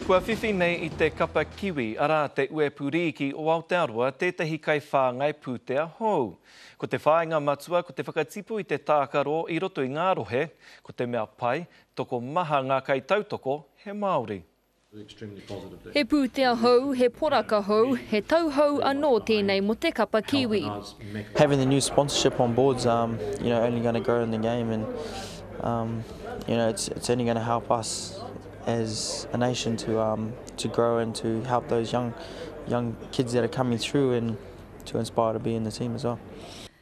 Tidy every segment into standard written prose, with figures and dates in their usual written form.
Kua whiwhi nei i te kapa Kiwi, arā, te Uepu Rīki o Aotearoa, tētahi kaiwhāngai pūtea hou. Ko te whāinga matua ko te whakatipu i te tākaro i roto i ngā rohe, ko te mea pai, tokomaha ngā kaitautoko he Māori. He pūtea hou, he poraka hou, he tau hou anō tēnei mō te kapa Kiwi. Having the new sponsorship on board's um, you know, only going to grow in the game and um, you know, it's, it's only going to help us as a nation to, um, to grow and to help those young, young kids that are coming through and to inspire to be in the team as well.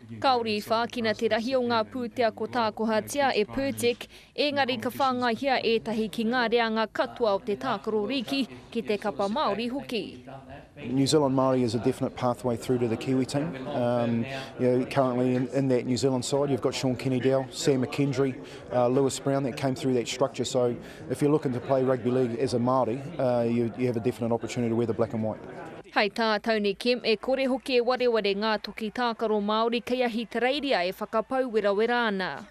Kāore i whākina te rahi o ngā pūtea ko tākohatia e Pirtek, ēngari ka whāngaihia ētahi ki ngā reanga katoa o te tākaro rīki, ki te kapa Māori hoki. New Zealand Māori is a definite pathway through to the Kiwi team. Um, you know, currently in, in that New Zealand side, you've got Shaun Kenny-Dowall, Sam McKendry, uh, Lewis Brown that came through that structure. So if you're looking to play rugby league as a Māori, uh, you, you have a definite opportunity to wear the black and white. Hei tā Tony Kemp, e kore hoki e wareware ngā toki tākaro Māori kei Ahitereiria e whakapau werawera ana.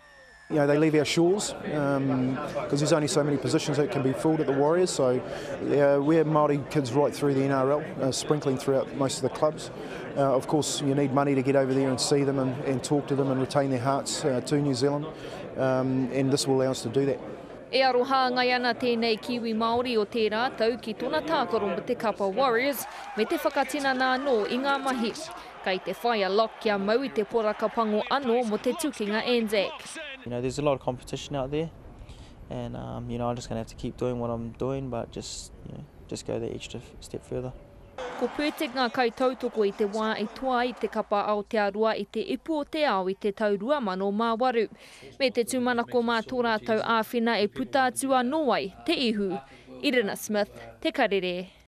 You know, they leave our shores because um, there's only so many positions that can be filled at the Warriors. So yeah, we're Māori kids right through the NRL, uh, sprinkling throughout most of the clubs. Uh, of course, you need money to get over there and see them and, and talk to them and retain their hearts uh, to New Zealand, um, and this will allow us to do that. E aro hāngai ana tēnei Kiwi Māori o tērā tau ki tona tākaro mo te kapa Warriors me te whakatinana anō i ngā mahi. Kei te whai a Locke kia mau i te poraka pango anō mo te tukinga Anzac. You know, there's a lot of competition out there and um, you know, I'm just going to have to keep doing what I'm doing but just, you know, just go the extra step further. Ko Pirtek ngā kaitautoko i te wā i toa ai te kapa Aotearoa i te Ipu o te Ao i te tau 2008. Me te tūmanako mā tō rātou āwhina e puta atu anō ai te ihu. Irina Smith, Te Karere.